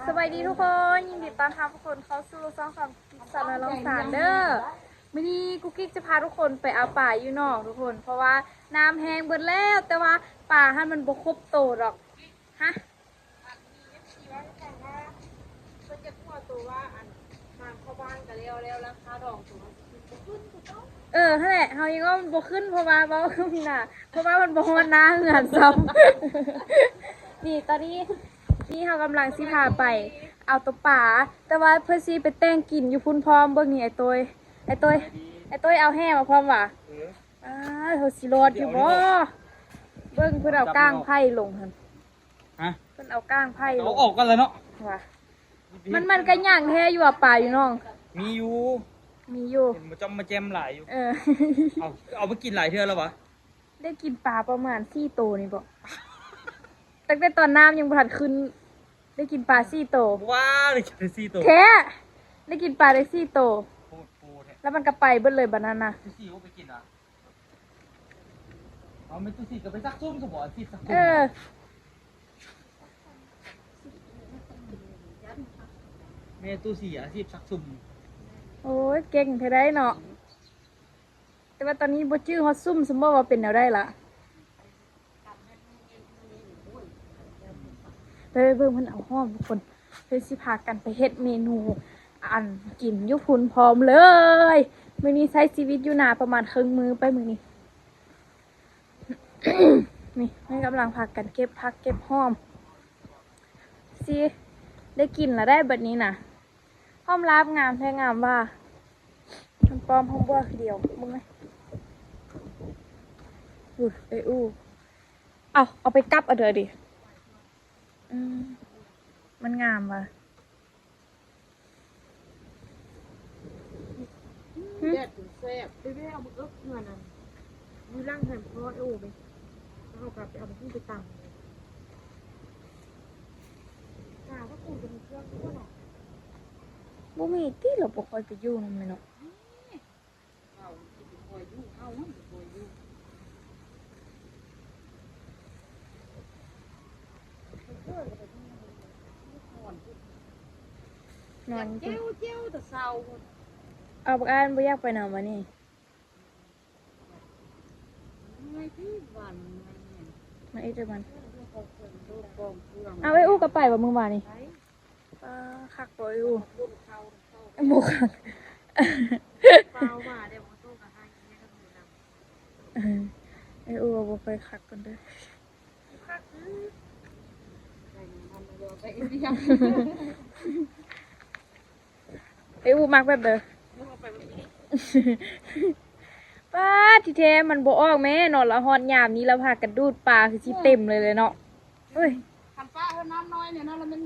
ສະບາຍດີທຸກຄົນ ຍິນດີຕ້ອນຮັບທຸກຄົນເຂົ້າສູ່ຊ່ອງຂອງກຸກກິກສາວນ້ອຍລອງສານເດີ. ມື້ນີ້ກຸກກິກຈະພາທຸກຄົນໄປເອົາປາຢູ່ໜອງທຸກຄົນ ເພາະວ່ານ້ຳແຫ້ງເບິດແລ້ວ ແຕ່ວ່າປາຫັ້ນມັນບໍ່ຄົບໂຕດອກ. ຮະ? ອັນນີ້ ເອັຟຊີ ວ່າໃຫ້ຟັງວ່າ ເພິ່ນຈະຕົວະໂຕວ່າ ອັນ ທາງເຂົ້າບ້ານກໍແລ້ວ ແລ້ວລາຄາດອງໂຕມັນຊິຂຶ້ນບໍ່ຂຶ້ນຄືເກົ່າ. ເອີ ຫັ້ນແຫຼະ ເຮົາຍັງວ່າມັນບໍ່ຂຶ້ນ ເພາະວ່າເວົ້ານະ ເພາະວ່າມັນບໍ່ຮອດໜ້າເຮືອນຊ້ຳ. ນີ້ ຕອນນີ້ ນີ້ເຮົາກຳລັງຊິພາໄປເອົາໂຕປາ ແຕ່ວ່າເພິ່ນຊິໄປແຕ່ງກິນຢູ່ພຸ້ນພ້ອມ. ເບິ່ງນີ້ ໄອ້ໂຕ້ຍ ໄອ້ໂຕ້ຍ ໄອ້ໂຕ້ຍເອົາແຫມາພ້ອມຫວາ? ເອີ ອ້າ ເຮົາຊິລອດຢູ່ບໍ່? ເບິ່ງເພິ່ນເອົາກ້າງໄຜ່ລົງຫັ້ນ. ຮະ? ເພິ່ນເອົາກ້າງໄຜ່ລົງ ເອົາອອກກັນແລ້ວເນາະ ວ່າ ມັນ ມັນກະຍັງແທ້ຢູ່ວ່າ ປາຢູ່ໜອງ ມີຢູ່ ມີຢູ່ ເຫັນມາຈ້ອມມາແຈ່ມຫຼາຍຢູ່. ເອີ ເອົາ ເອົາໄປກິນຫຼາຍເທື່ອແລ້ວຫວາ? ໄດ້ກິນປາປະມານສີ່ໂຕນີ້ບໍ ຕັ້ງແຕ່ຕອນນ້ຳຍັງບໍ່ທັນຂຶ້ນ ໄດ້ກິນປາສີ່ໂຕ. ວ້າວ ໄດ້ກິນໄດ້ສີ່ໂຕ ແທ້ ໄດ້ກິນປາໄດ້ສີ່ໂຕ ໂພດໂພແທ້. ແລ້ວມັນກະໄປເບິດເລີຍບາດນັ້ນນະ ສີ່ໂຕໄປກິນອະ. ເອົາແມ່ຕູ້ສີກໍໄປຊັກຊຸມຊະບໍ ອາຊີບຊັກຊຸມ. ເອີ ແມ່ຕູ້ສີອາຊີບຊັກຊຸມ. ໂອ້ຍ ເກັ່ງແທ້ໄດ໋ເນາະ. ແຕ່ວ່າຕອນນີ້ບໍ່ຈື່ຮອດຊຸມຊັ້ນບໍວ່າເປັນແນວໃດລະ. ໄປເບິ່ງເພິ່ນເອົາຫ້ອມທຸກຄົນ ເພິ່ນຊິພາກັນໄປເຮັດເມນູອັນກິນຢູ່ພຸ້ນພ້ອມເລີຍ. ມື້ນີ້ໃຊ້ຊີວິດຢູ່ນາປະມານເຄິ່ງມື້ໄປມື້ນີ້. ນີ້ ເພິ່ນກຳລັງພາກັນເກັບຜັກເກັບຫອມ ຊິໄດ້ກິນລະໄດ໋ບັດນີ້ນະ. ຫອມລາບງາມແທ້ງາມວ່າ ມັນປ້ອມຫອມບົວຄືດຽວ ເບິ່ງແມ. ອຸ້ຍ ເອີຍ ອູ້ ເອົາ ເອົາໄປກັບເອົາເດີ ອືມ ມັນງາມວ່າ. ແດດແຊບ ໄປແວ່ເອົາໝາກເອິກເຮືອນນັ້ນ ຢູ່ຫຼັງເຮືອນພໍ່ເອື້ອຍໂອເວີຍ ເຮົາກໍໄປເອົາໝາກຫຸ່ງໄປຕຳ. ຫາວ່າປູນກໍມີເຄື່ອງຢູ່ບໍ່ເນາະ? ບໍ່ມີຕິ ລາວບໍ່ຄ່ອຍໄປຢູ່ນຳແມ່ເນາະ. ນອນ ແຈ້ວໆ ແຕ່ເຊົ້າພຸ້ນ. ເອົາ ບັກອານບໍ່ຢາກໄປນຳວະນີ້. ເມື່ອຍຕິ ຫວານເມື່ອຍແຮງ ມາອີກເດີມັນ. ເອົາ ເອື້ອຍອູ້ກໍໄປບໍ່ມື້ວານນີ້? ໄປ. ປາ ຄັກບໍ່ເອື້ອຍອູ້? ບໍ່ຄັກ ເວົ້າວ່າແດ່ບໍ່ຕູ້ກໍໃຫ້ແມ່ກັບໝູນຳ. ເອີ ເອື້ອຍອູ້ບໍ່ຄ່ອຍຄັກປານໃດ. ເອື້ອຍອູ້ມັກແບບໃດ? ປາດ ທີ່ແທ້ມັນບໍ່ອອກແມ້ເນາະ ລະຮອດຍາມນີ້ລະພາກັນດູດປາຄືຊິເຕັມເລີຍເນາະ. ເອີຍ ຄັນປາເອີນ້ຳນ້ອຍນີ້ເນາະ ລະແມ່ນ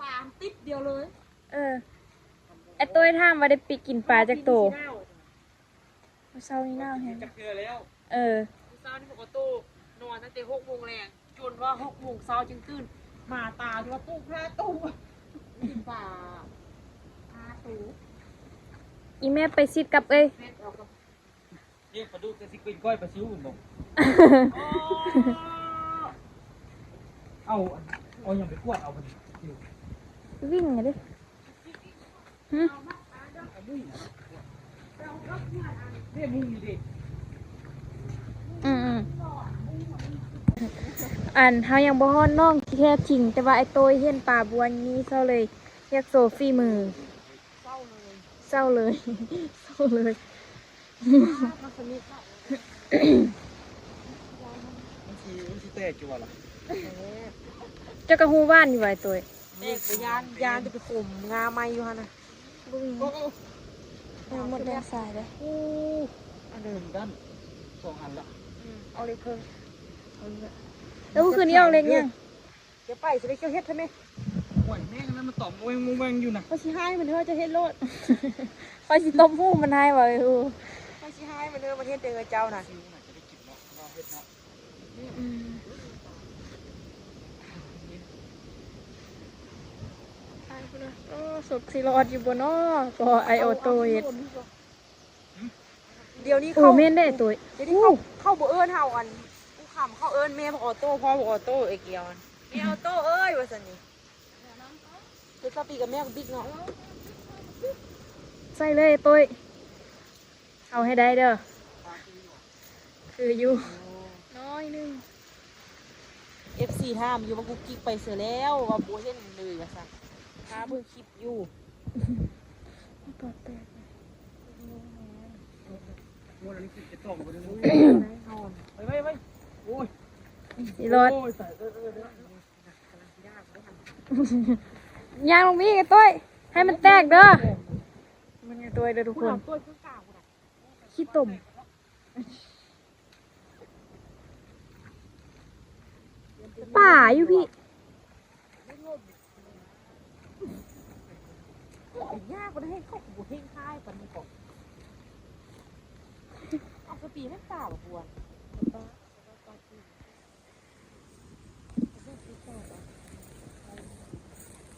ປາຕິບດຽວເລີຍ. ເອີ ອ້າຍໂຕ້ຍຖາມວ່າໄດ້ໄປກິນປາຈັກໂຕ? ມື້ເຊົ້ານີ້ໜາວແຮງ ຈັກເທື່ອແລ້ວ. ເອີ ມື້ເຊົ້ານີ້ພວກອອໂຕ້ນອນຕັ້ງແຕ່ຫົກໂມງແລງ ຈົນວ່າຫົກໂມງເຊົ້າຈຶ່ງຕື່ນ ມາຕາຈົນວ່າຕຸກໜ້າຕຸກ ກິນປາຫ້າໂຕ. ອີແມ່ໄປຊິດກັບເອີຍ ແມ່ນເອົາກັບ ນີ້ປາດຸກ ແຕ່ຊິກິນກ້ອຍປາຊິວແມ່ນບໍ່? ອໍ ເອົາ ເອົາຫຍັງໄປກວດເອົາບັດນີ້? ວິ່ງເດ້. ຫຶ ອືມໆ ອັນ ເຮົາຍັງບໍ່ຮອດໜອງທີ່ແທ້ຈິງ ແຕ່ວ່າອ້າຍໂຕ້ຍເຫັນປາບວນນີ້ ເຊົາເລີຍ ຢາກໂຊຝີມື ເຊົາເລີຍ ເຊົາເລີຍ ເຊົາເລີຍ. ມັນຊິ ມັນຊິແຕກຢູ່ບໍ່ລະ? ເຈົ້າກໍຮູ້ຫວານຢູ່ວ່າໂຕຍ ແຕກບໍ່ຢ້ານ ຢ້ານແຕ່ໄປຂົມງາໃໝ່ຢູ່ຫັ້ນນະ. ບໍ່ມີ ໂອ້ ໂອ້ ເອີ ໝົດແລ້ວສາຍເດ້. ໂອ້ ອັນເດີມກັນ ສອງອັນລະ. ອືມ ເອົາເລກເຄິ່ງ ເອົາເລກ ແລ້ວຄືນນີ້ອອກເລກຫຍັງ? ຢ່າໄປຊິໄດ້ ເຈົ້າເຮັດໃຫ້ແມ່. ໂອ້ຍ ແມ່ງນັ້ນມັນຕອບແວ່ງໆຢູ່ນະ. ຂ້ອຍຊິຮ້າຍມັນເດີ ເຈົ້າເຮັດໂລດ. ຂ້ອຍຊິຕົບຫູມັນໃຫ້ວ່າ ເອີ ຂ້ອຍຊິຮ້າຍມັນເດີ ມັນເຮັດແຕ່ເຮືອນເຈົ້ານະ. ຊິວໜ້າຈະໄດ້ກິນເນາະ ເຮົາເຮັດເນາະ. ອືມ ຕາຍພຸ້ນນະ. ໂອ້ ສົກຊິລອດຢູ່ບໍ່ເນາະ ພໍອ້າຍໂອໂຕ້ເຮັດ. ດຽວນີ້ ໂອ້ ເຂົາ ແມ່ນເດ້ໂຕຍ. ດຽວນີ້ເຂົາ ໂອ້ ເຂົາບໍ່ເອີ້ນເຮົາ ອັນ ຜູ້ຄຳ ເຂົາເອີ້ນແມ່ບັກອອໂຕ້ ພໍ່ບັກອອໂຕ້ ເອກຽວ ແມ່ອອໂຕ້ເອີຍ ວ່າຊັ້ນນີ້. ສະປີກັບແມ່ບັກບິກເນາະ. ໃສ່ເລີຍໂຕ້ຍ ເອົາໃຫ້ໄດ້ເດີ. ຄືຢູ່ ນ້ອຍໜຶ່ງ. ເອັຟຊີຖາມຢູ່ວ່າກຸກກິກໄປໃສແລ້ວ ວ່າບໍ່ເຫັນເລີຍວ່າຊັ້ນ. ຖ້າເບິ່ງຄລິບຢູ່. ໄປ ໄປ ໄປ ໂອ້ຍ ອີຫຼອດ. ໂອ້ຍ ຕາຍ ເອີ ເອີ ເອີ ຍ່າງລົງມາອີກ ໄອ້ໂຕ້ຍ ໃຫ້ມັນແຕກເດີ. ມັນໄງໂຕ້ຍເດີທຸກຄົນ. ຂີ້ຕົມ. ປາຢູ່ພີ້. ຍາກກວ່າເຮົາກໍບໍ່ເຮັງຂາຍປານນີ້ກໍ ເອົາສະປີແມ່ນປາບໍ່ບວນ. ເອົ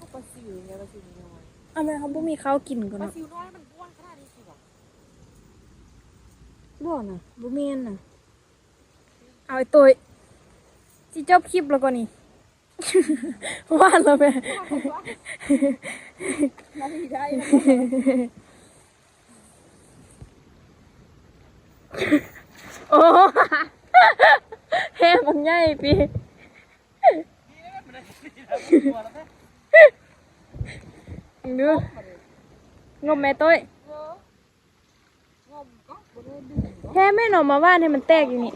າປາຊິວແມ່ ປາຊິວນ້ອຍ. ເອົາແມ່ ເຮົາບໍ່ມີເຂົ້າກິນກ່ອນເນາະ. ປາຊິວນ້ອຍມັນບວນຂະໜາດນີ້ຊິຫວາ? ບໍ່ນະ ບໍ່ແມ່ນນະ. ເອົາໄອ້ໂຕ້ຍ ຊິຈົບຄລິບແລ້ວກໍນີ້. ຫວານແລ້ວແມ່. ໂອ້ ແຮງບັກໃຫຍ່ຕິ. ເບິ່ງດູ ງົບແມ່ໂຕ້ຍ. ແທ້ແມ່ນເອົາມາຫວ່ານໃຫ້ມັນແຕກຢູ່ນີ້.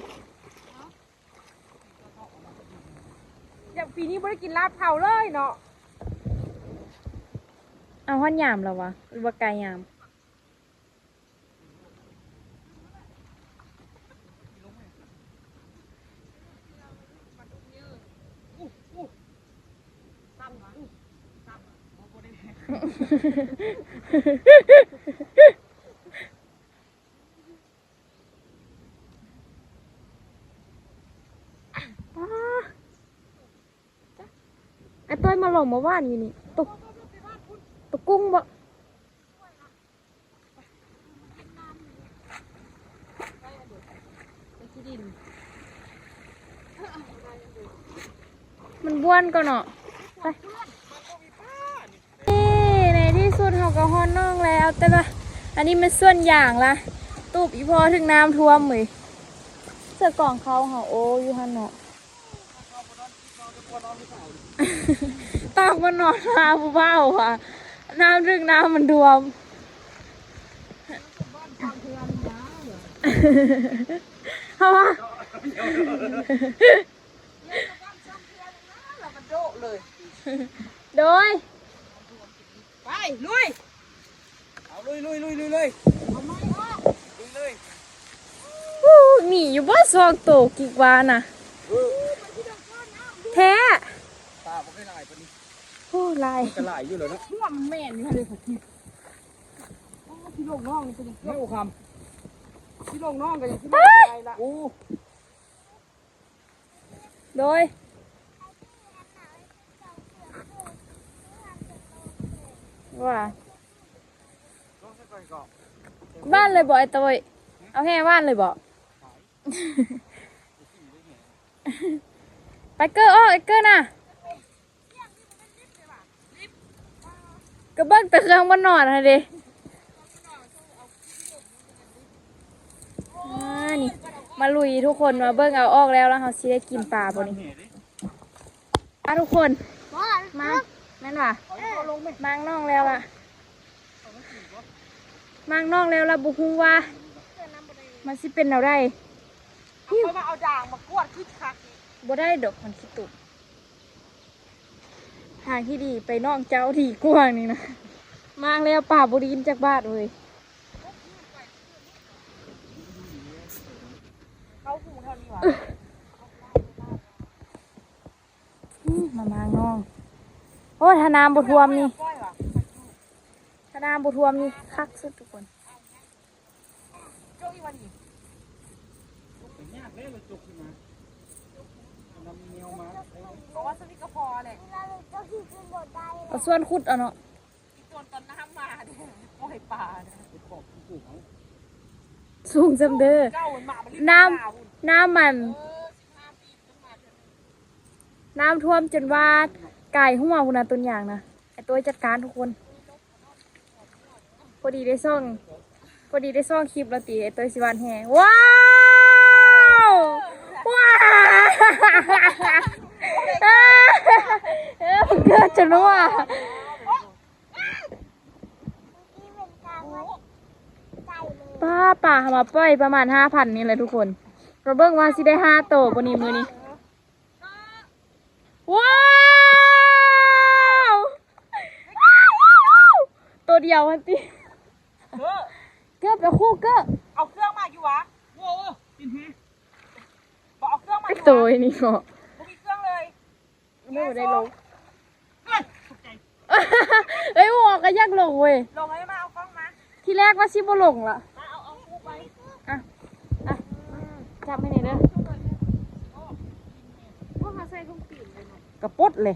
ຢ່າງປີນີ້ບໍ່ໄດ້ກິນລາບເຜົາເລີຍເນາະ. ເອົາ ຮອດຍາມແລ້ວຫວາ ຫຼືວ່າໃກ້ຍາມ? ອ້າ ໄອ້ໂຕ້ຍມາຫຼອງມາຫວ່ານຢູ່ນີ້. ຕົກ ຕົກກຸ້ງບໍ່? ມັນບ້ວນກ່ອນເນາະ. ໄປ ນີ້ ໃນທີ່ສຸດເຮົາກໍຮອດໜອງແລ້ວ. ແຕ່ວ່າອັນນີ້ແມ່ນສວນຢາງລະ ຕູບອີ່ພໍຖືກນ້ຳຖ້ວມເວີຍ. ເສື້ອກອງເຂົ້າເຮົາ ໂອ້ ຢູ່ຫັ້ນເນາະ. ຕາກມັນນອນຫາຜູ້ບ່າວວ່າ ນ້ຳດຶງນ້ຳມັນຖ້ວມ. ເຮົາວ່າ ໂດຍ ໄປ ລຸຍ. ເອົາ ລຸຍ ລຸຍ ລຸຍ ລຸຍ ລຸຍ ເອົາໄມ້ອອກ ລຸຍເລີຍ. ໂອ້ ມີຢູ່ບໍ່ສອງໂຕກິກວ່ານະ? ເອີ ແທ້ ປາບໍ່ເຄີຍຫຼາຍປານນີ້. ໂອ້ ຫຼາຍ ມັນກໍຫຼາຍຢູ່ແລ້ວເນາະ. ຫົວມັນແມ່ນຢູ່ເດ້ ໂອ້ ພີ່ນ້ອງນ້ອງນີ້ເປັນຫຍັງ ແມ່ນບໍ່ຄຳ ພີ່ນ້ອງນ້ອງກໍຍັງຊິໄດ້ລະ. ໂອ້ ໂດຍ ວ່າ ຫວ່ານເລີຍບໍ່ໄອ້ໂຕ້ຍ? ເອົາແຮ່ຫວ່ານເລີຍບໍ່? ໄປເກີອອກ ໄອ້ເກີນະ. ກໍເບິ່ງແຕ່ເຄື່ອງບໍ່ນອນຫັ້ນເດ້. ອ່າ ນີ້ ມາລຸຍທຸກຄົນ ມາເບິ່ງເອົາອອກແລ້ວ ແລ້ວເຮົາຊິໄດ້ກິນປາບໍ່ນີ້? ອ່າ ທຸກຄົນ ມາ ແມ່ນຫວາ? ມ້າງໜອງແລ້ວລະ ມ້າງໜອງແລ້ວລະ ບໍ່ຮູ້ວ່າມັນຊິເປັນແນວໃດ. ເອົາ ຂ້ອຍວ່າເອົາດາງມາກວດຄືຄັກນີ້. ບໍ່ໄດ້ດອກ ມັນຂີ້ຕົກ. ທາງທີ່ດີໄປໜອງເຈົ້າດີກວ່ານີ້ນະ. ມ້າງແລ້ວປາບໍ່ໄດ້ກິນຈັກບາດເວີຍ. ເຂົ້າຫູເທົ່ານີ້ຫວາ? ອືມ ມາມ້າງໜອງ. ໂອ້ຍ ຖ້ານ້ຳບໍ່ຖ້ວມນີ້ ຖ້ານ້ຳບໍ່ຖ້ວມນີ້ຄັກສຸດທຸກຄົນ. ເອົາສ່ວນຂຸດເອົາເນາະ. ສູງສ່ຳເດີ ນ້ຳ ນ້ຳມັນ ນ້ຳຖ້ວມຈົນວ່າກາຍຫົວພຸ້ນນະ ຕົ້ນຢາງນະ. ອ້ຕົວຈັດການທຸກຄົນ. ພໍດີໄດ້ຊ່ອງ ພໍດີໄດ້ຊ່ອງຄລິບແລ້ວຕິ ໄອ້ຕົວຊິຫວ່ານແຫ. ວ້າວ ວ້າວ ເອີ ເກີດຈະນົວ ປາ ປາເຮົາມາປ່ອຍປະມານຫ້າພັນນີ້ແຫຼະທຸກຄົນ. ມາເບິ່ງວ່າຊິໄດ້ຫ້າໂຕບໍ່ນີ້ມື້ນີ້. ວ້າວ ໂຕດຽວຫັ້ນຕິ. ເກີ ເກີ ໄປເອົາເຄື່ອງມາຢູ່ຫວາ? ໂອ້ ບໍ່ເອົາເຄື່ອງມາຢູ່ຫວາ? ໂຕນີ້ເນາະ ບໍ່ມີເຄື່ອງເລີຍ. ບໍ່ໄດ້ລົງ. ເອີຍ ຕກໃຈ. ເອີຍ ບໍ່ອອກກໍຢາກລົງເວີຍ. ລົງເລີຍ ມາເອົາກ້ອງມາ. ທີແລກວ່າຊິບໍ່ລົງລະ. ມາເອົາ ເອົາຄູ່ໄປ. ອ່ະ ອ່ະ ຈັບໃຫ້ແດ່ເດີ. ພວກເຮົາໃສ່ຖົງຕີນເລີຍເນາະ. ກະປົດເລີຍ.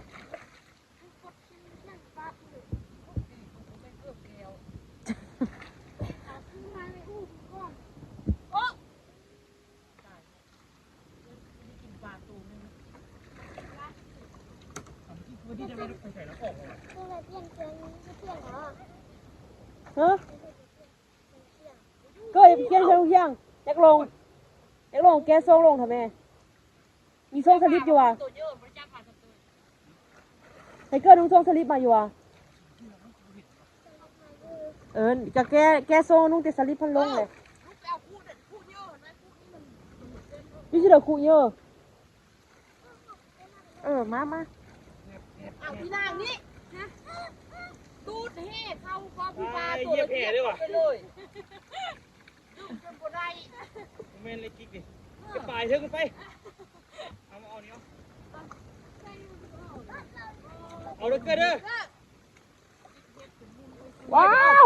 ຮະ ເກີ ຢ່າໄປຂຽນເຄື່ອງຂຽງ ຢາກລົງ ຢາກລົງ ແກະໂສ້ງລົງເຖາະແມ່. ມີໂສ້ງສະລິບຢູ່ຫວາ? ໃຫ້ເກີ ນຸ່ງໂສ້ງສະລິບມາຢູ່ຫວາ? ເອີ ກະແກະ ແກະໂສ້ງ ນຸ່ງແຕ່ສະລິບພັນລົງແຫຼະ. ຢູ່ຊິເດີ ຄຸເຢີ. ເອີ ມາ ມາ. ເອົາ ອີນາງນີ້ ຮະ ຕູດແຫ່ເຂົ້າຄອບຜູ້ບ່າວ ໂຕລະເຈັດໄປເລີຍ. ດຶງຈົນບໍ່ໄດ້. ບໍ່ແມ່ນເລີຍກິກນີ້ ຈະປາຍເທິງໄປ. ເອົາ ມາເອົານີ້ ເອົາ ເອົາເດີເກີເດີ. ວ້າວ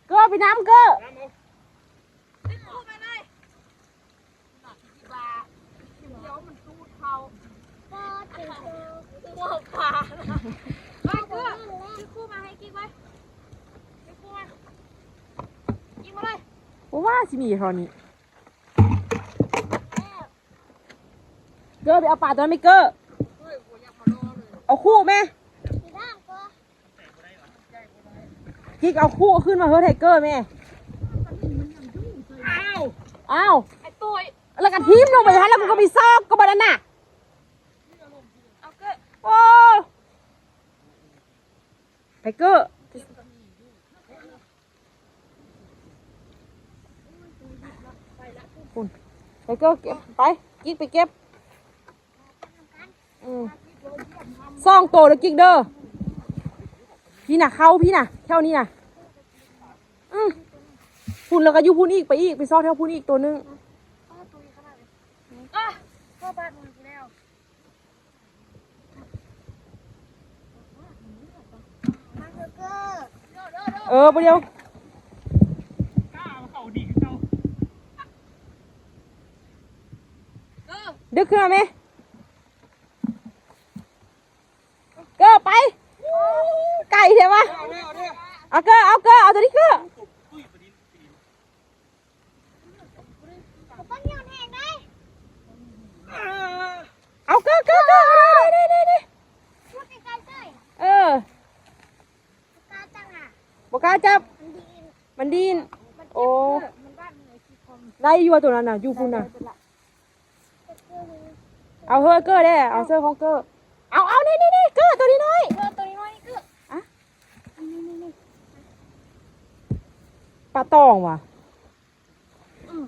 ເກີໄປນຳເກີ. ນຳເອົາ. ບໍ່ວ່າຊິມີເທົ່ານີ້. ເກີໄປເອົາປາຕົວນັ້ນແມ່ເກີ. ເອົາຄູ່ແມ່. ກິກເອົາຄູ່ຂຶ້ນມາເຮີດໄທເກີແມ່. ອ້າວ ອ້າວ ໄອ້ໂຕຍ ແລ້ວກໍຖິ້ມລົງໄປຫັ້ນ ແລ້ວກໍໄປຊອກກໍບັດນັ້ນນະ. ເອົາເກີ ໂອ້ ໄທເກີ ພຸ້ນ ໄທເກີເກັບໄປ ກິກໄປເກັບ. ອືມ ສອງໂຕເດີກິກເດີ. ພີ້ນະ ເຂົ້າພີ້ນະ ແຖວນີ້ນະ. ອືມ ພຸ້ນ ແລ້ວກໍຢູ່ພຸ້ນອີກ ໄປອີກ ໄປຊອກແຖວພຸ້ນອີກໂຕໜຶ່ງ. ເອີ ບໍ່ດຽວ ດຶກຂຶ້ນມາແມ່. ເກີໄປ ໄກແທ້ວະ. ເອົາເກີ ເອົາເກີ ເອົາຕົວນີ້ເກີ. ເອົາເກີ ເກີ ເກີ ເອົາ ນີ້ ນີ້ ນີ້ ນີ້. ເອີ ບໍ່ກ້າຈັບ ມັນດີ້ນ. ໂອ້ ໄດ້ຢູ່ວ່າຕົວນັ້ນນະ ຢູ່ພຸ້ນນະ. ເອົາເຮີເກີແດ່ ເອົາເສື້ອຂອງເກີ. ເອົາ ເອົາ ນີ້ ນີ້ ນີ້ ເກີ ຕົວນ້ອຍໆ ເກີ ຕົວນ້ອຍໆ ເກີ. ອະ ນີ້ໆໆ ປາຕອງຫວາ? ອືມ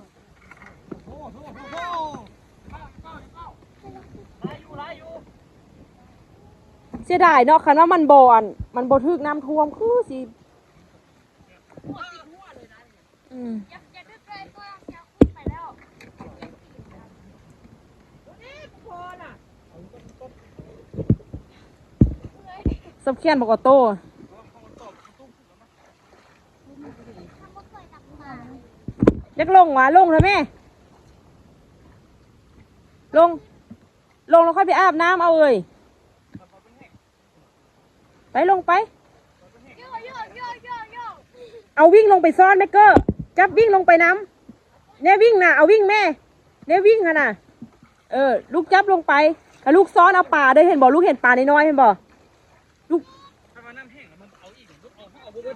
ເສຍດາຍເນາະ ຄັນວ່າມັນບໍ່ ອັນ ມັນບໍ່ຖືກນ້ຳຖ້ວມຄືຊິ ອືມ ສຳຂຽນບັກອອໂຕ້ ຢາກລົງຫວາ? ລົງເຖາະແມ່ ລົງ ລົງແລ້ວຄ່ອຍໄປອາບນ້ຳເອົາເອີຍ. ໄປ ລົງໄປ ເອົາ ວິ່ງລົງໄປຊ້ອນແມກເກີ ຈັບ ວິ່ງລົງໄປນຳ ແນ່ ວິ່ງນະ ເອົາ ວິ່ງແມ່ ແນ່ ວິ່ງຫັ້ນນະ. ເອີ ລູກຈັບລົງໄປ ແລ້ວລູກຊ້ອນເອົາປາເດີ ເຫັນບໍ່ ລູກເຫັນປານ້ອຍໆ ເຫັນບໍ່ ລູກ. ມ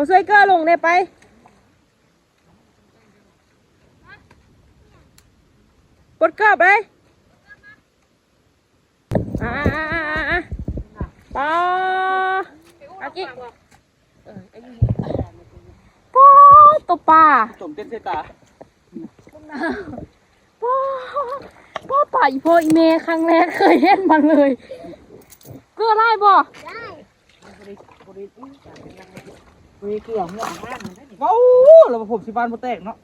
າຊ່ວຍເກີລົງແດ່ໄປ. ປົດເກີບເດ້. ອ່າ ປາ ອາກິ ປາ ໂຕປາ ຈົມເຕັ້ນໃສ່ຕາ ປາ ປາ ປາ ອີພໍ່ອີແມ່ ຄັ້ງແລກເຄີຍເຫັນມາເລີຍ. ເກືອຫຼາຍບໍ່? ບໍ່ໄດ້ ບໍ່ໄດ້ ບໍ່ໄດ້ເກືອຫົວອາຫານມັນໄດ້ນີ້. ເວົ້າແລ້ວວ່າຜົມຊິບານບໍ່ແຕກເນາະ.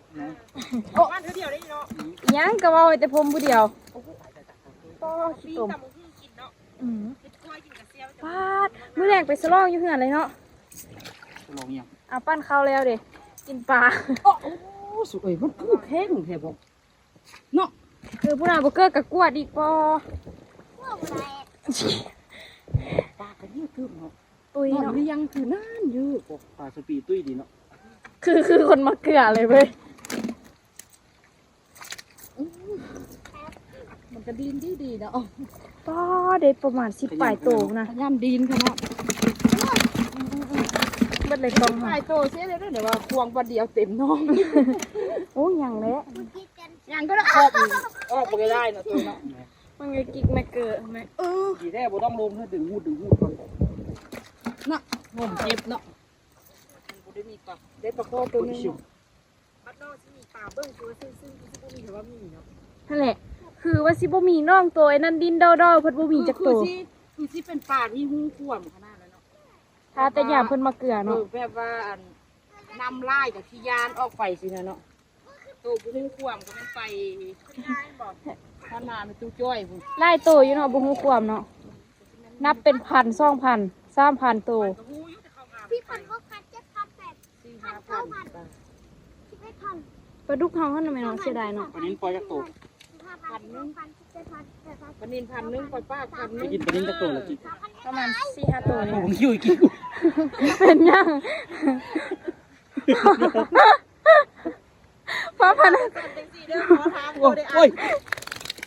ໂອ້ ບານເທື່ອດຽວໄດ້ເນາະ. ຫຍັງກໍເວົ້າແຕ່ຜົມຜູ້ດຽວ. ໂອ້ໂຫ ຕາຍ ຕາຍ ຕາຍ ຕາຍ. ໂອ້ ຂີ້ຕົມ. ຕຳບັກຫຸ່ງກິນເນາະ. ອືມ ເຮັດຄົວກິນກະແຊວ. ປາດ ມື້ແລງໄປສະຫຼອງຢູ່ເຮືອນເລີຍເນາະ. ສະຫຼອງຫຍັງ? ເອົາ ປັ້ນເຂົ້າແລ້ວເດ້ ກິນປາ. ໂອ້ ສຸເອີຍ ມັນຄືແຂງແທ້ບໍ່? ເນາະ. ເອີ ຜູ້ນາບໍ່ເກີດກະກວດອີກບໍ່? ປາກະເຍອະຕື່ມເນາະ. ຕຸ້ຍເນາະ ລຽງຄືນັ້ນຢູ່. ໂອ້ ປາສະປີຕຸ້ຍດີເນາະ. ຄື ຄືຄົນມາເກືອເລີຍເວີຍ. ອືມ ມັນກະດີນດີໆເນາະ. ປາ ໄດ້ປະມານສິບປາຍໂຕນະ. ພະຍາຍາມດີນຂະໜາດ. ເບິດເລີຍກອງ ປາຍໂຕເສຍເລີຍເດີ ວ່າຄວາງປາດດຽວເຕັມໜອງ. ໂອ້ ຍັງແຫຼະ. ຍັງກໍໄດ້ອອກ ອອກບໍ່ໄດ້ເນາະ ໂຕເນາະ. ມັນກໍກິກແມ່ເກີແມ່ ເອີ ດີແທ້ບໍ່ຕ້ອງລົງ ດຶງຫູດ ດຶງຫູດກ່ອນເນາະ. ງົມເຈັບເນາະ. ມັນບໍ່ໄດ້ມີປາ ໄດ້ປາຄໍໂຕໜຶ່ງເນາະ. ບັດນ້ອງຊິມີປາເບິ່ງຕົວຊຶ້ງໆ ຄືຊິບໍ່ມີ ແຕ່ວ່າມີເນາະ. ຫັ້ນແຫຼະ ຄືວ່າຊິບໍ່ມີນ້ອງໂຕ ໄອ້ນັ້ນດິ້ນດໍໆ ເພິ່ນບໍ່ມີຈັກໂຕ. ຄືຊິ ຄືຊິເປັນປາທີ່ຮູຂວາມຂະໜາດນັ້ນເນາະ. ຖ້າແຕ່ຍາມເພິ່ນມາເກືອເນາະ. ເອີ ແບບວ່າອັນ ນ້ຳຫຼາຍກໍຂີ້ຢ້ານອອກໄປຊີ້ນະເນາະ. ໂຕບໍ່ຮູ້ຄວາມກໍແມ່ນໄປ ທ່ານນາແມ່ຕູ້ຈ້ອຍພຸ້ນ. ຫຼາຍໂຕຢູ່ເນາະ ບໍ່ຮູ້ຄວາມເນາະ. ນັບເປັນພັນ ສອງພັນ ສາມພັນໂຕ. ສີ່ພັນ ຫົກພັນ ເຈັດພັນ ແປດພັນ ເກົ້າພັນ ສິບເອັດພັນ. ປາດຸກເຮົາຫັ້ນນະແມ່ເນາະ ເສຍດາຍເນາະ. ປານິນປ່ອຍຈັກໂຕ? ພັນໜຶ່ງ ປານິນພັນໜຶ່ງ ປ່ອຍປາກພັນໜຶ່ງ. ໄດ້ກິນປານິນຈັກໂຕລະກິ? ປະມານສີ່ຫ້າໂຕນີ້. ໂອ້ ຫິວອີກກິນ. ເປັນຫຍັງ? ວ່າພະນັກ ໂອ້ຍ ໂອ້ຍ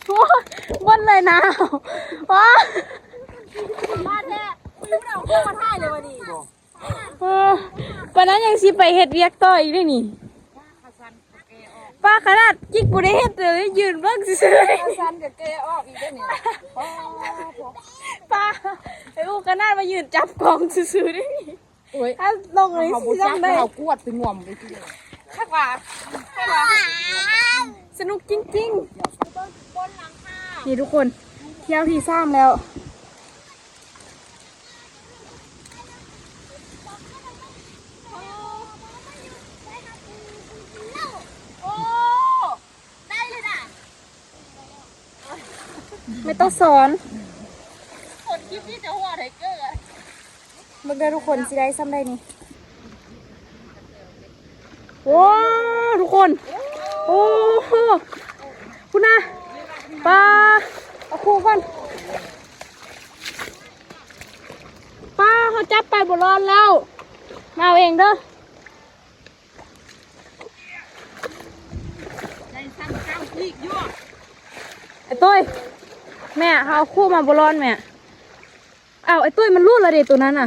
ບໍ່ເລີຍນາວ ວ້າ ມາແທ້ ບໍ່ໄດ້ເອົາເຄື່ອງມາຖ່າຍເລີຍວັນນີ້. ເອີ ປານນັ້ນຍັງຊິໄປເຮັດວຽກຕໍ່ອີກເດ້ນີ້. ປາຂະໜາດຈິກບໍ່ໄດ້ເຮັດເລີຍ ຢືນເບິ່ງຊື່ໆ. ຂາສັ່ນກໍແກ່ອອກອີກເດ້ນີ້. ປາ ໄອ້ອູ້ຂະໜາດວ່າຢືນຈັບກອງຊື່ໆເດ້ນີ້. ໂອ້ຍ ຖ້າລົງເລີຍ ເຮົາບໍ່ຈັກ ຊິໄດ້ ເຮົາກວດໄປງວມໄປທີເດີມ. ຄັກວ່າ ຄັກວ່າ ສະໜຸກຈິງໆ. ນີ້ທຸກຄົນ ທ່ຽວທີສາມແລ້ວ. ໂອ້ ໄດ້ເລີຍນະ. ແມ່ນຕ້ອງສອນ ຄົນຄລິບນີ້ຈະຫົວໄທເກີ ເບິ່ງເດີທຸກຄົນ ຊິໄດ້ຊ່ຳໃດນີ້. ໂອ້ ທຸກຄົນ ໂອ້ໂຫ ພຸ້ນນະ ປາ ເອົາຄູ່ກ່ອນ ປາ ເຮົາຈັບໄປບໍ່ລອດແລ້ວ ມາເອົາເອງເດີ. ໄອ້ຕຸ້ຍ ແມ່ ເຮົາຄູ່ມາບໍ່ລອດແມ່. ອ້າວ ໄອ້ຕຸ້ຍ ມັນຫຼຸດແລ້ວເດ ໂຕນັ້ນນະ.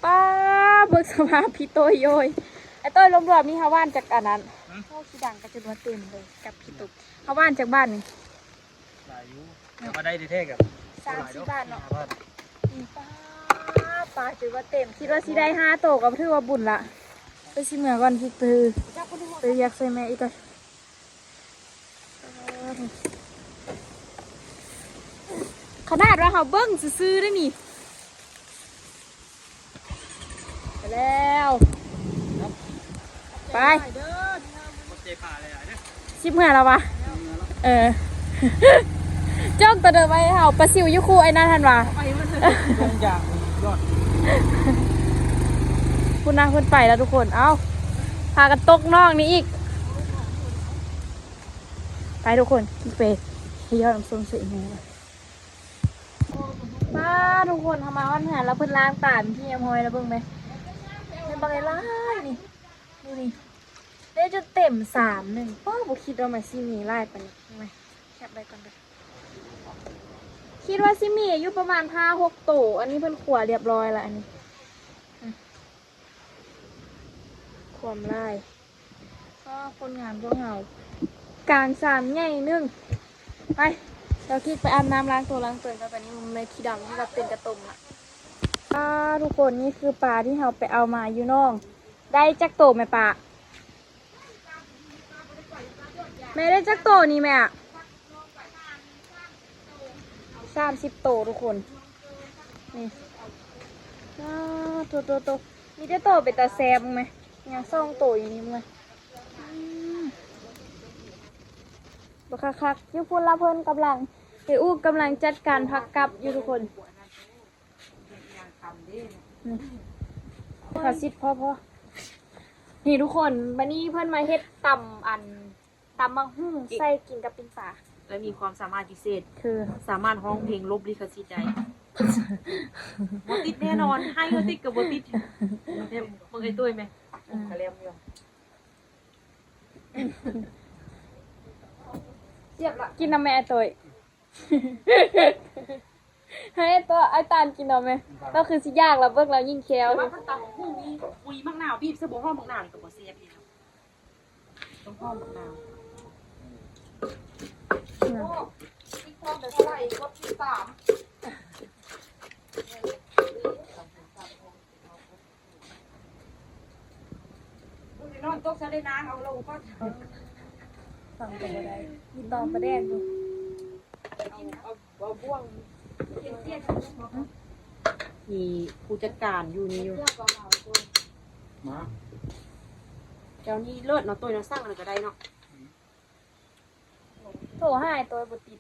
ປ້າ ເບິ່ງສະພາບພີ່ຕຸ້ຍ ໂອ້ຍ ໄອ້ຕຸ້ຍ ລວມໆນີ້ເຮົາຫວ່ານຈັກອັນນັ້ນ ຮະ ໂອ້ ຂີ້ດັງກະຈົນວ່າເຕັມເລີຍກັບຂີ້ຕົກ. ເຮົາຫວ່ານຈັກບາດນີ້? ຫຼາຍຢູ່ ແຕ່ວ່າໄດ້ແທ້ໆກໍສາມສີ່ບາດເນາະ. ສີ່ບາດ ອືມ ປາ ປາຈົນວ່າເຕັມ ຄິດວ່າຊິໄດ້ຫ້າໂຕກໍຖືວ່າບຸນລະ. ໄປຊິເມືອກ່ອນ ຊິໄປ ໄປວຽກຊ່ວຍແມ່ອີກກ່ອນ. ຂະໜາດວ່າເຮົາເບິ່ງຊື່ໆເດ້ນີ້. ໄປແລ້ວ ໄປ ຊິເມືອແລ້ວວະ. ເອີ ຈ້ອງຕະເດີໄວ້ເຮົາ ປາຊິວຢູ່ຄູ່ໄອ້ນັ້ນຫັ້ນວ່າ ພຸ້ນນະ ເພິ່ນໄປແລ້ວທຸກຄົນ. ເອົ້າ ພາກັນຕົກນອກນີ້ອີກ. ໄປທຸກຄົນ ໄປ ໄປຢອດນ້ຳສົ້ມໃສ່ອີ່ແມ່. ປ້າ ທຸກຄົນ ເຮົາມາຮອດເຮືອນແລ້ວ ເພິ່ນລ້າງຕາເປັນທີ່ຮຽບຮ້ອຍແລ້ວ ເບິ່ງແມະ ແມ່ນບັກຫຼາຍໆນີ້ ດູນີ້ ໄດ້ຈົນເຕັມຊາມໜຶ່ງ. ປ້າ ບໍ່ຄິດວ່າມັນຊິມີຫຼາຍປານນີ້. ເບິ່ງແມະ ແຄບໄວ້ກ່ອນເດີ. ແຄ ຄິດວ່າຊິມີຢູ່ປະມານຫ້າຫົກໂຕ. ອັນນີ້ເພິ່ນຂົ້ວຮຽບຮ້ອຍລະ ອັນນີ້ ອືມ ຄວາມຫຼາຍ. ກໍຜົນງານພວກເຮົາ ກາງຊາມໃຫຍ່ໜຶ່ງ. ໄປ ດຽວກິກໄປອາບນ້ຳລ້າງຕົວລ້າງຕົນກ່ອນ. ຕອນນີ້ແມ່ຂີ້ດຳທີ່ວ່າເປັນກະຕົມລະ. ອ່າ ທຸກຄົນ ນີ້ຄືປາທີ່ເຮົາໄປເອົາມາຢູ່ໜອງ. ໄດ້ຈັກໂຕແມ່ປາ? ແມ່ໄດ້ຈັກໂຕນີ້ແມ່? ສາມສິບໂຕທຸກຄົນ ນີ້. ອ້າ ໂຕ ໂຕ ໂຕ ມີແຕ່ໂຕເປັນຕາແຊບ ເບິ່ງແມະ. ຍັງສອງໂຕຢູ່ນີ້ ເບິ່ງແມະ. ອືມ ບັກຄັກໆ ຢູ່ພຸ້ນລະ ເພິ່ນກຳລັງ ເອື້ອຍອູກກຳລັງຈັດການພັກກັບຢູ່ທຸກຄົນ. ນີ້ ພາສິດພໍໆ ນີ້ທຸກຄົນ ບັດນີ້ເພິ່ນມາເຮັດຕຳ ອັນ ຕຳບັກຫຸ່ງໃສ່ກິນກັບປີ້ງປາ ແລະ ມີຄວາມສາມາດພິເສດ ຄື ສາມາດຮ້ອງເພງຫຼົບລິຂະສິດໄດ້. ບໍ່ຕິດແນ່ນອນ ໃຫ້ບໍ່ຕິດກໍບໍ່ຕິດ. ເບິ່ງໄອ້ຕຸ້ຍແມະ ອືມ ກະແລມຢູ່. ສຽບລະ ກິນນຳແມ່ອ້າຍໂຕ້ຍ. ໃຫ້ໂຕ້ ອ້າຍຕານກິນເອົາແມະ. ລາວຄືຊິຢາກລະ ເບິ່ງລາວຍິງແຄວ. ວ່າຄັນຕຳບັກຫຸ່ງນີ້ ອຸຍ ໝາກນາວບີບໃສ່ ບໍ່ຫອມໝາກນາວນີ້ກໍບໍ່ແຊບເດ. ຕ້ອງຫອມໝາກນາວ. ອືມ ອີກຄວາມເປັນໄສ້ຄົນທີສາມ. ນອນຕົກຊະໄດ້ນາງ ເອົາລົງກ່ອນ. ຟັງກໍບໍ່ໄດ້ ມີຕອງປາແດກຢູ່. ເອົາ ເອົາ ເອົາບ່ວງ ມີຜູ້ຈັດການຢູ່ນີ້ຢູ່. ມາ ແຖວນີ້ເລີດເນາະ ໂຕ້ຍເນາະ ສັ່ງອັນນັ້ນກໍໄດ້ເນາະ. ໂທຫາໂຕ້ຍບໍ່ຕິດ.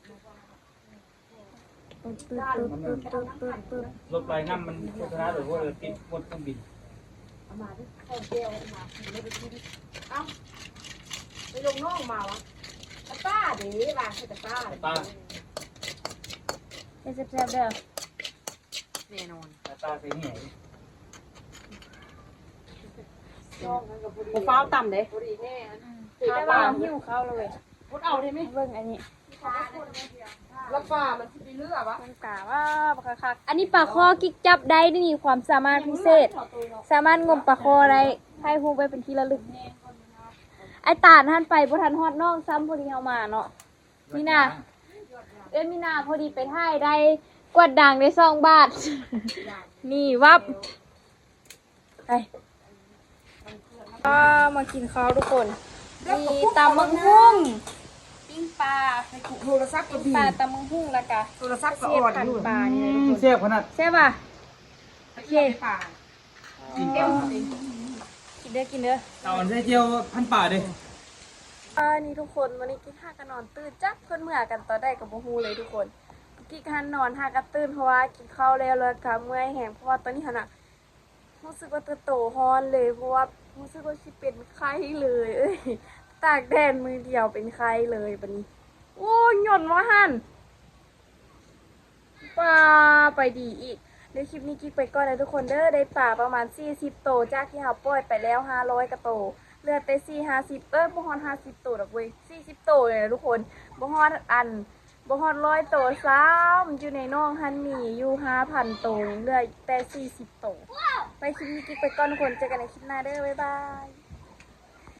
ລດໄຟນ້ຳມັນໂຄສະນາໂດຍ ເອີ ຕິດໝົດເຄື່ອງບິນ. ເອົາມາເດີ ຂອງແກ້ວ ເອົາມາກິນໄດ້ໄປກິນ. ເອົ້າ ໄປລົງໜອງມາວະ? ກະຕ່າເດ້ ວ່າໃສ່ກະຕ່າ ກະຕ່າ. ເຮັດແຊບໆເດີ. ແນ່ນອນ ກະຕ່າໃສ່ແຫ. ບໍ່ຟ້າວຕຳເດ້ ພໍດີແນ່. ອືມ ແຕ່ວ່າເຮົາຫິວເຂົ້າແລ້ວເວີຍ. ບໍ່ເອົາໄດ້ໄໝ? ເບິ່ງອັນນີ້ ລະປາມັນຊິໄປເຫຼືອວະ? ມັນກະວ່າບັກຄັກໆ. ອັນນີ້ປາຄໍ່ກິກຈັບໄດ້ນີ້ ຄວາມສາມາດພິເສດ ສາມາດງົມປາຄໍ່ໄດ້. ຖ່າຍຮູບໄວ້ເປັນທີ່ລະລຶກ. ອ້າຍຕານຫັ້ນໄປບໍ່ທັນຮອດໜອງຊ້ຳ ພໍດີເຮົາມາເນາະ. ມີນາ ເອື້ອຍມີນາພໍດີໄປຖ່າຍໄດ້ ກວດດ່າງໄດ້ສອງບາດ. ນີ້ວັບ ໄປ ອ່າ ມາກິນເຂົ້າທຸກຄົນ. ມີຕຳບັກຫຸ່ງ ປີ້ງປາ ໃຫ້ກຸໂທລະສັບກໍບີ ປີ້ງປາ ຕຳບັກຫຸ່ງ ແລ້ວກະໂທລະສັບກໍອ່ອນຢູ່. ອືມ ແຊບຂະໜາດ ແຊບຫວາ? ໂອເຄ ກິນເດີ ກິນເດີ ກິນເດີ. ເອົາອັນໃສ່ແຈ່ວພັນປາເດ້. ອ່າ ນີ້ທຸກຄົນ ມື້ນີ້ກິກຫາກະນອນຕື່ນ ຈັກເພິ່ນເມືອກັນຕອນໃດກໍບໍ່ຮູ້ເລີຍທຸກຄົນ. ກິກຫັນນອນຫາກະຕື່ນ ເພາະວ່າກິນເຂົ້າແລ້ວ ແລ້ວກະເມື່ອຍແຮງ ເພາະວ່າຕອນນີ້ຫັ້ນນະ ຮູ້ສຶກວ່າຕົວໂຕຮ້ອນເລີຍ ເພາະວ່າຮູ້ສຶກວ່າຊິເປັນໄຂ້ເລີຍ. ຕາກແດດມື້ດຽວເປັນໄຂ້ເລີຍບັດນີ້. ໂອ້ຍ ຍ້ອນວ່າຫັ້ນ. ປາໄປດີອີກ. ດຽວຄລິບນີ້ກິກໄປກ່ອນເດີທຸກຄົນເດີ. ໄດ້ປາປະມານສີ່ສິບໂຕ ຈາກທີ່ເຮົາປ່ອຍໄປແລ້ວຫ້າຮ້ອຍກວ່າໂຕ ເຫຼືອແຕ່ສີ່ຫ້າສິບ ເອີ ບໍ່ຮອດຫ້າສິບໂຕດອກເວີຍ ສີ່ສິບໂຕນີ້ແຫຼະທຸກຄົນ. ບໍ່ຮອດອັນ ບໍ່ຮອດຮ້ອຍໂຕຊ້ຳ. ຢູ່ໃນໜອງຫັ້ນມີຢູ່ຫ້າພັນໂຕ ຍັງເຫຼືອແຕ່ສີ່ສິບໂຕ. ໄປ ຄລິບນີ້ກິກໄປກ່ອນທຸກຄົນ ເຈີກັນໃນຄລິບໜ້າເດີ ບາຍບາຍ.